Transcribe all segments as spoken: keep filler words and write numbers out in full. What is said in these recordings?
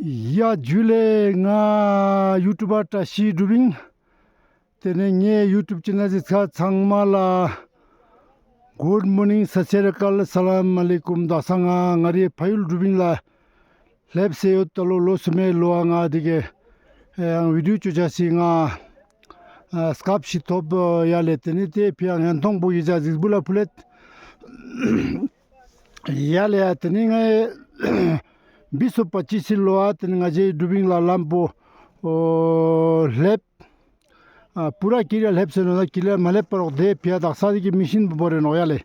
ཡ་ཇུ་ལེ། ང་ཡུ་ཊུབ་པར་བཀྲ་ཤིས་དིབ་ལིང་། ཏེ་ནེ་ངའེ་ཡུ་ཊུབ་ཆེ་ནལ་གཟིགས་ཁན་ཚང་མ་ལ་གུཌ་མོར་ནིང་སད་ཤྲི་ཨ་ཀཱལ་ས་ལམ་ཨ་ལེ་ཀུམ། དག་ས་ང་ང་རི་ཕ་ཡུལ་དིབ་ལིང་ལ་ལེབས་ཏེ་ཡོད། ད་ལོ་ལོ་སུམ་མའེ་ལོའ་ང་འི་ཀའེ་ཡང་བི་ཌིའོ་ཅོ་ཅེས་སི་ང་ཨ་སྐབས་ཤིག་ཐོབ་ཡ་ལེ། ཏེ་ནེ་ཏེ་ཕིའ་ཉན་ཐོང་པོ་ཡི་ཇ་ཟིགས་བུ་ལ་ཕུལ་ལེད་ཡ་ལེ། ཡ་ཏེ་ནེ་ངའེ་བིས་སོ་པ་ཅིས་སི་ལོའ་ཏེ་ནེ་ང་ཞའེ་དིབ་ལིང་ལ་ལམ་པོ་ཨོ་ལེབས། ཨ་པུ་ར་ཀི་ལེ་ལེབས་ཏེ་ནོག་ན་ཀི་ལེ་མ་ལེབས་པ་རོག་ཏེ་ཕིའ་དག་ས་འི་ཀའེ་མི་ཤིན་པོ་བོར་རེ་ནོག་ཡ་ལེ།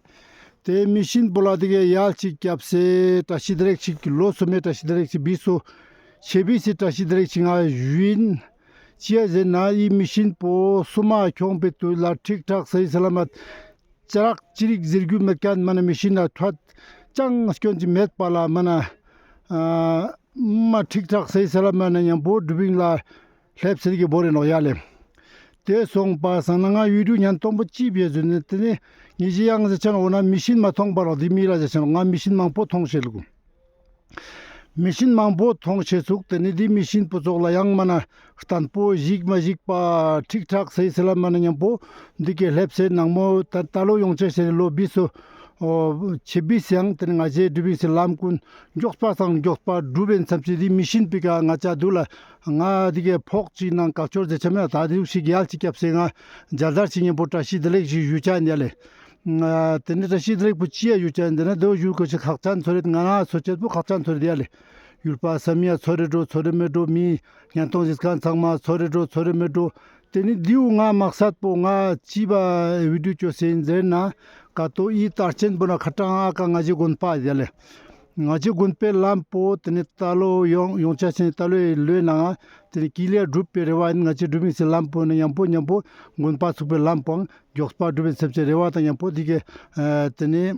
ཏེ་མི་ཤིན་པོ་ལ་འི་ཀའེ་ཡལ་ཅིག་རྒྱབས་ཏེ་བཀྲ་ཤིས་བདེ་ལེགས་ཤིག་ལོ་སུམ་མའེ་བཀྲ་ཤིས་བདེ་ལེགས་ཤིག་བིས་སོ་ཆེ་བིས་སི་བཀྲ་ཤིས་བདེ་ལེགས་ཤིག་ང་ཞུ་ཨིན། ཅིའ་ཟེར་ན་འི་མི་ཤིན་པོ་སུ་མ་ཁྱོང་པའེ་དུས་ལ་ཁྲིག་ཁྲག་སེ་ཡི་སི་ལ་མ་ཅ་རག་ཅི་རིགས་ཟེར་རྒྱུ་མེད་ཁན་མ་ན་མི་ཤིན་ན་ཐོད་ཅང་སྐྱོན་ཅིག་མེད་པ་ལ་མ་ན་ཨ་མ་ཁྲིག་ཁྲག་སེ་ཡི་སི་ལ་མ་ན་ཉམ་པོ་དིབ་ལིང་ལ་ལེབས་ཏེ་འི་ཀའེ་བོར་རེ་ནོག་ཡ་ལེ། ཏེ་སོང་པ་སང་ན་ང་བི་ཌིའོ་ཉན་ཐོང་པོ་ཅི་བེ་ཟུན་ནེ་ཏེ་ནེ་ངེ་ཞི་ཡང་ཟེར་ཆ་ནོག་ན་མི་ཤིན་མ་ཐོང་པ་རོག་ཏེ་མི་ལ་ཟེར་ཆ་ནོག་ང་མི་ཤིན་མང་པོ་ཐོང་ཤེས་ལུགས། མི་ཤིན་མང་པོ་ཐོང་ཤེས་ཚུགས། ཏེ་ནེ་འི་མི་ཤིན་པོ་ཙོགས་ལ་ཡང་མ་ན་སྟན་པོ་ཞིག་མ་ཞིག་པ་ཁྲིག་ཁྲག་སེ་ཡི་སི་ལ་མ་ན་ཉམ་པོ་འི་ཀའེ་ལེབས་ཏེ་ནང་མོ་ད་ད་ལོ་ཡོང་ཅེས་ཟེར་ལོ་བིས་སོ་ཨོ་ཆེ་བིས་ཡང་ཏེ་ནེ་ང་ཞའེ་དིབ་ལིང་སི་ལམ་གུན་གྱོགས་པ་སང་གྱོགས་པ་གྲུབ་ཨིན་སམ་ཅེས་འི་མི་ཤིན་པོའེ་ཀ་ང་ཅའ་དུག་ལ་ང་འི་ཀའེ་ཕོག་ཅིག་ནང་ཀལ་ཅར་ཟེར་ཆ་མེད་ད་འི་ཟུག་ཤིག་ཡལ་ཅིག་རྒྱབས་ཏེ་ང་ཇལ་དར་ཅིག་ཉམ་པོ་བཀྲ་ཤིས་བདེ་ལེགས་ཤིག་ཞུ་ཅ་ཨིན་ཡ་ལེ། ཏེ་ནེ་བཀྲ་ཤིས་བདེ་ལེགས་པོ་ཅིའ་ཞུ་ཅ་ཨིན་ཟེར་ན་ཏེ་བོ་ཞུ་གོས་ཤེས་ཁག་ཅན་ཚོར་རེད། ང་ན་ཚོར་ཅེས་པོ་ཁག་ཅན་ཚོར་རེད་ཡ་ལེ། ཡུལ་པ་སམ་མི་ཡ་ཚོར་རེ་འགྲོ་ཚོར་རེ་མེད་འགྲོ། མི་ཉན་ཐོང་ཞིག་ཁན་ཚང་མ་ཚོར་རེ་འགྲོ་ཚོར་རེ་མེད་འགྲོ། ཏེ་ནེ་འི་བོ་ང་མག་སད་པོ་ང་ཅི་བ་བི་ཌིའོ་ཅོས་ཏེ་ཨིན་ཟེར་ན་ཀ་ཏོ་འི་ཏར་ཅན་པོ་ན་ཁ་ཏང་ཨ་ཀ་ང་ཞའེ་དགོན་པ་ཡ་ལེ། ང་ཞའེ་དགོན་པའེ་ལམ་པོ་ཏེ་ནེ་ད་ལོ་ཡོང་ཡོང་ཅེས་ཨིན་ད་ལོའེ་ལོའེ་ནང་ཏེ་ནེ་ཀི་ལེ་གྲུབ་པའེ་རེ་བ་ཨིན། ང་ཞའེ་དིབ་ལིང་སི་ལམ་པོ་ནེ་ཉམ་པོ་ཉམ་པོ་དགོན་པ་ཚུགས་པའེ་ལམ་པོའང་གྱོགས་པ་གྲུབ་ཨིན་སམ་ཅེས་རེ་བ་དང་ཉམ་པོ་འི་ཀའེ་ཨ་ཏེ་ནེ་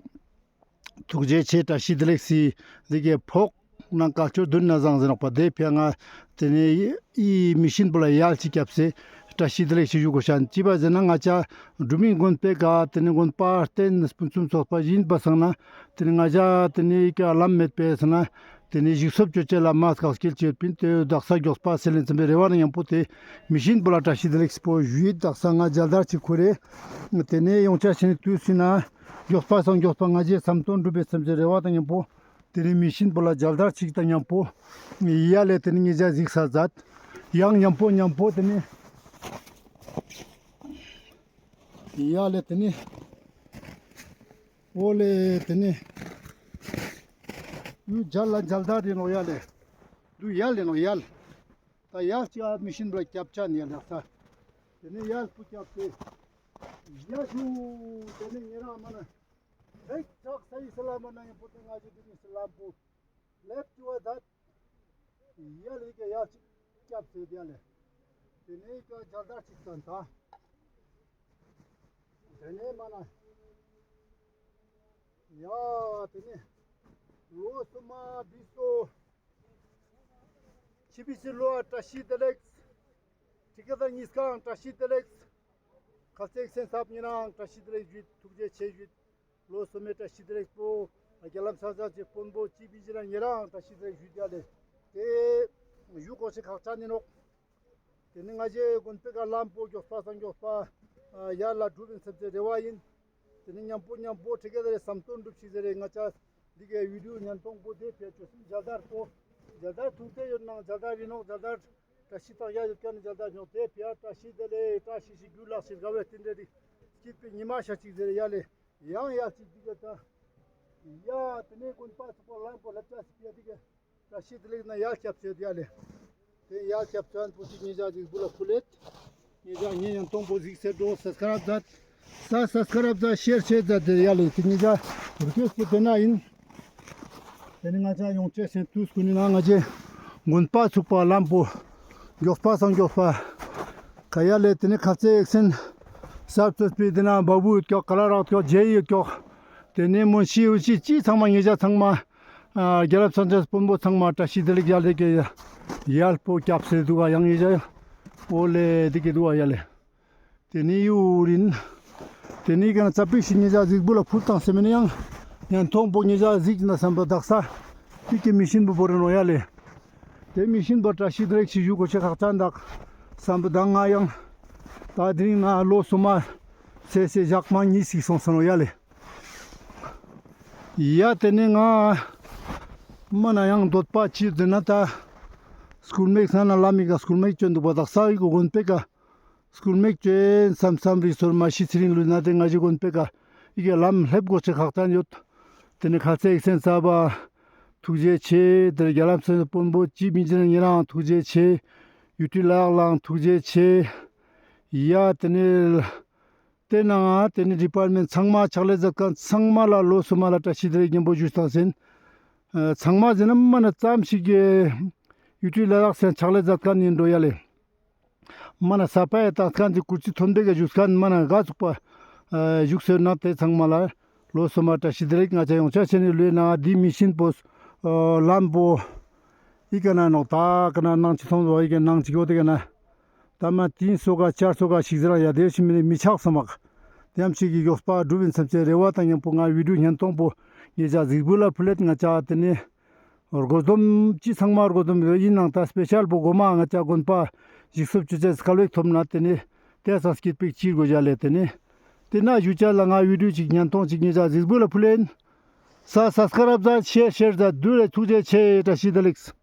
ཐུགས་རྗེ་ཆེ་བཀྲ་ཤིས་བདེ་ལེགས་སི་འི་ཀའེ་ཕོག་ནང་ཀལ་ཅར་དུན་ན་བཟང་ཟེར་ནོག་པ། ཏེ་ཕིའ་ང་ཏེ་ནེ་འི་མི་ཤིན་པོ་ལ་ཡལ་ཅིག་རྒྱབས་ཏེ་བཀྲ་ཤིས་བདེ་ལེགས་ཤིག་ཞུ་གོས་ཤེས་ཨིན། ཅི་བ་ཟེར་ན་ང་ཅའ་དིབ་ལིང་དགོན་པའེ་ཀ་ཏེ་ནེ་དགོན་པ་རྟེན་ཕུན་སུམ་ཚོགས་པ་ཨིན་པ་སང་ན་ཏེ་ནེ་ང་ཅའ་ཏེ་ནེ་འི་ཀའེ་ལམ་མེད་པ་སང་ན་ཏེ་ནེ་ཞིག་གསོ་ཅོ་ཅེས་ལ་མ་ཁག་སྐྱེལ་ཅེས་ཨིན། ཏེ་དག་ས་གྱོགས་པ་སེ་ལེན་ཙམ་པའེ་རེ་བ་ནང་ཉམ་པོ་ཏེ་མི་ཤིན་པོ་ལ་བཀྲ་ཤིས་བདེ་ལེགས་པོ་ཞུ་ཡིད། དག་ས་ང་ཇལ་དར་ཅིག་ཁུར་རེ་ཏེ་ནེ་ཡོང་ཅེས་ཨིན་དུས་སི་ན་གྱོགས་པ་སང་གྱོགས་པ་ང་ཞའེ་བསམ་དོན་འགྲུབ་པའེ་སམ་ཅེས་རེ་བ་དང་ཉམ་པོ་ཏེ་ནེ་མི་ཤིན་པོ་ལ་ཇལ་དར་ཅིག་དང་ཉམ་པོ་ཡ་ལེ་ཏེ་ནེ་ངེ་ཞའ་ཟིགས་ས་ཛད། ཡང་ཉམ་པོ་ཉམ་པོ་ཏེ་ནེ་ཡ་ལེ་ཏེ་ནེ་འོ་ལེ་ཏེ་ནེ་ཡུ་ཇལ་ལ་ཇལ་དར་རེ་ནོག་ཡ་ལེ། དུ་ཡལ་ལེ་ནོག་ཡལ། ད་ཡལ་ཅིག་ཨ་མི་ཤིན་པོ་ལ་རྒྱབ་ཅ་ཨིན་ཡ་ལེ། ད་ཏེ་ནེ་ཡལ་པོ་རྒྱབས་ཏེ་ཡ་ཞུ་ཏེ་ནེ་ཉེ་རང་མ་ན་ཧེག་ཅག་སེ་ཡི་སི་ལ་མ་ན་ཉམ་པོ་ཏེ་ང་ཞའེ་དིབ་ལིང་སི་ལམ་པོ་ལེབས་ཅུག་པ་ཛད། ཡ་ལེ་འི་ཀའེ་ཡལ་ཅིག་རྒྱབས་ཏེ་ཡ་ལེ། ཏེ་ནེ་འི་ཀའེ་ཇལ་དར་ཅིག་ཙན་ད། ཏེ་ནེ་མ་ན་ཡ་ཏེ་ནེ་ལོ་སུམ་མ་བིས་སོ་ཆེ་བིས་སི་ལོའ་བཀྲ་ཤིས་བདེ་ལེགས། ཊི་ཀེ་དར་ཉིས་ཀའང་བཀྲ་ཤིས་བདེ་ལེགས། ཁ་ཚེག་སེན་སབ་ཉེ་རང་བཀྲ་ཤིས་བདེ་ལེགས་ཞུ་ཡིད། ཐུགས་རྗེ་ཆེ་ཞུ་ཡིད། ལོ་སུམ་མའེ་བཀྲ་ཤིས་བདེ་ལེགས་པོ་རྒྱ་ལམ་ས་ཆ་ཅེ་དཔོན་པོ་ཅི་བི་ཇི་རང་ཉེ་རང་བཀྲ་ཤིས་བདེ་ལེགས་ཞུ་ཡིད་ཡ་ལེ། ཏེ་ཞུ་གོས་ཤེས་ཁག་ཅན་ཨིན་ནོག། ཏེ་ནེ་ང་ཞའེ་དགོན་པའེ་ཀ་ལམ་པོ་གྱོགས་པ་སང་གྱོགས་པ་ཡར་ལ་གྲུབ་ཨིན་སམ་ཅེས་རེ་བ་ཨིན། ཏེ་ནེ་ཉམ་པོ་ཉམ་པོ་ཁྲི་ཀེ་ཏ་རེ་བསམ་དོན་འགྲུབ་ཤིག་ཟེར་རེ་ང་ཅའ་འི་ཀའེ་བི་ཌིའོ་ཉན་ཐོང་པོ་ཏེ་ཕིའ་ཅོས་སིན། ཇལ་དར་པོ་ཇལ་དར་ཐུང་ཏེ་ཡོད་ནང་ཇལ་དར་རི་ནོག། ཇལ་དར་བཀྲ་ཤིས་རྟགས་ཡ་ཡོད་ཁན་ནི་ཇལ་དར་ཉོ་ཏེ་ཕིའ་བཀྲ་ཤིས་བདེ་ལེགས་བཀྲ་ཤིས་ཤིག་གྱུར་ལགས་ཤིག་དགའ་བའི་རྟེན་འབྲེལ་རིགས་སྐྱིད་པའི་ཉི་མ་ཤར་ཅིག་ཟེར་རེ་ཡ་ལེ། ཡང་ཡ་ཅིག་འི་ཀའེ་ད་ཡ་ཏེ་ནེ་དགོན་པ་ཚུགས་པ་ལམ་པོ་ལེབས་ཅ་སི་ཕིའ་འི་ཀའེ་བཀྲ་ཤིས་བདེ་ལེགས་ན་ཡལ་རྒྱབ་ཅེས་ཡོད་ཡ་ལེ། ཏེ་ཡལ་རྒྱབ་ཅན་པོ་ཅིག་ཉེ་ཞའ་ཟིགས་བུ་ལ་ཕུལ་ལེད། ཉེ་ཞའ་ཉེ་ཉན་ཐོང་པོ་ཟིགས་སེ་འགྲོ། སབ་སི་ཀ་རབ་ཛད། ས་སབ་སི་ཀ་རབ་ཛད། ཤེར་ཅོས་ཛད་ཏེ་ཡ་ལེ། ཏེ་ཉེ་ཞའ་རི་ཀུ་ཨེསྟ་པོ་ཏེ་ན་ཨིན། ཏེ་ནེ་ང་ཅའ་ཡོང་ཅེས་ཨིན་དུས་ཀུན་ནི་ན་ང་ཅའེ་དགོན་པ་ཚུགས་པ་ལམ་པོ་གྱོགས་པ་སང་གྱོགས་པ་ཀ་ཡ་ལེ། ཏེ་ནེ་ཁ་ཚེག་སེན་སབ་ཅོས་པི་ཏེ་ན་བ་བུ་ཡོད་ཀྱོག། ཀ་ལ་རག་ཀྱོག། ཇེ་ཡོད་ཀྱོག། ཏེ་ནེ་མོན་ཤི་ཡུ་ཤི་ཅི་ཚང་མ་ཉེ་ཞ་ཚང་མ་ཨ་རྒྱལ་ལ་ཚང་ཅེས་དཔོན་པོ་ཚང་མ་བཀྲ་ཤིས་བདེ་ལེགས་ཡ་ལེ་ཀའེ་ཡལ་པོ་རྒྱབ་སེ་དུག་ག། ཡང་ཉེ་ཞའ་འོ་ལེ་འི་ཀའེ་དུག་ག་ཡ་ལེ། ཏེ་ནེ་ཡུ་རིན། ཏེ་ནེ་ཀ་ན་ཙ་པིག་ཤིག་ཉེ་ཞའ་ཟིགས་བུ་ལ་ཕུལ་ཏང་སེ་མེ་ནེ་ཡང་ཉན་ཐོང་པོ་ཉེ་ཞའ་ཟིགས་ན་སམ་པ་དག་ས་འི་ཀའེ་མི་ཤིན་པོ་བོར་རེ་ནོག་ཡ་ལེ། དེ་མི་ཤིན་པ་བཀྲ་ཤིས་བདེ་ལེགས་ཤིག་ཞུ་གོས་ཤེས་ཁག་ཅན་དག་བསམ་པ་དང་ང་ཡང་ད་དེ་རིང་ང་ལོ་སོ་མ་ཚེས་སི་ཞག་མ་གཉིས་ཤིག་སོང་སོང་ཡ་ལེ། ཡ་དེ་ནས་ང་མ་ན་ཡང་འདོད་པ་ཅི་ཟེར་ན་ད་སྐུལ་མེད་ས་ན་ལམ་མི་ག་སྐུལ་མེད་ཅོན་འདུག་པ་དག་ས་ཡི་གོ་དགོན་པེ་ཀ་སྐུལ་མེད་ཅོན་བསམ་བསམ་རི་སོར་མ་ཤི་ཚེ་རིང་ལུས་ན་དེ་ང་ཞི་དགོན་པེ་ཀ་ཡི་གེ་ལམ་ལེབ་གོས་ཤེས་ཁག་ཅན་ཡོད། དེ་ནས་ཁ་ཚེ་ཡིག་སེན་ས་བ་ཐུགས་རྗེ་ཆེ། དེ་རྒྱ་ལམ་སེ་དཔོན་པོ་ཅི་མི་ཅི་ན་ཉེ་རང་ཐུགས་རྗེ་ཆེ། ཡུ་ཊི་ལག་ལང་ཐུགས་རྗེ་ཆེ། ཡ་དེ་ནས་དེ་ནང་དེ་ནས་ཌི་པཱར་མེན་ཚང་མ་ཕྱག་ལས་མཛད་མཁན་ཚང་མ་ལ་ལོ་སོ་མ་ལ་བཀྲ་ཤིས་བདེ་ལེགས་སྙན་པོ་ཞུས་དང་ཟིན། ཚང་མ་ཟིན་ན་མ་ན་ཙམ་ཞིག་གི་ཡུ་ཊི་ལ་དྭགས་སེ་ཕྱག་ལས་མཛད་མཁན་ཡིན་འགྲོ་ཡ་ལེ། མ་ན་ས་པ་ཡ་དང་མཁན་གྱི་སྐུ་ཚེ་ཐོན་པེ་ག་བཞུགས་མཁན་མ་ན་ག་ཚུགས་པ་བཞུགས་ཟེར་ན་དེ་ཚང་མ་ལ་ལོ་སོ་མ་བཀྲ་ཤིས་བདེ་ལེགས། ང་ཅག་ཡོང་ཆ་ཆེ་ནི་ལོས་ན་འདི་མི་ཤིན་པོ་ལམ་པོ་ཡི་ག་ན་ནོག་ད་ག་ན་ནང་ཅི་ཐོང་བ་ཡི་ག་ནང་ཅི་གོ་དེ་ག་ན། ད་མ་ཏིན་སོ་ག་ཆར་སོ་ག་ཞིག་ཟེར་ཡ་དེ་ཞིག་མི་ནི་མི་ཆགས་སམ་མག་དེམ་ཞིག་གི་མགྱོགས་པ་འགྲུབ་ཡིན་བསམ་ཆེ་རེ་བ་དང་མཉམ་པོ་ང་བི་ཌིའོ་བརྙན་ཐུང་པོ་ཉེ་ཆ་གཟིགས་འབུལ་ལ་ཕུལ་ལེད། ང་ཅག་དེ་ནི་རྒོ་འཛོམས་ཅི་ཚང་མ་རྒོ་འཛོམས་ཡོད་ཡིན་ནང་ད་སྤེ་ཤལ་པོ་གོ་མ་ང་ཅག་དགོན་པ་ཞིག་སོབ་ཅུ་ཆེ་སྐལ་བེག་ཐོབ་ན་དེ་ནི་དེ་ས་སྐྱིད་པིག་ཅིར་གོ་ཇ་ལེ། དེ་ནི་དེ་ན་ཞུ་ཆ་ལ་ང་བི་ཌིའོ་ཅིག་བརྙན་ཐུང་ཅིག་ཉེ་ཆ་གཟིགས་འབུལ་ལ་ཕུལ་ལེན། ས་སབ་སི་ཀ་རབ་ཟ་ཤེར་ཤེར་ཟ་དུ་ལེ། ཐུགས་རྗེ་ཆེ། བཀྲ་ཤིས་བདེ་ལེགས།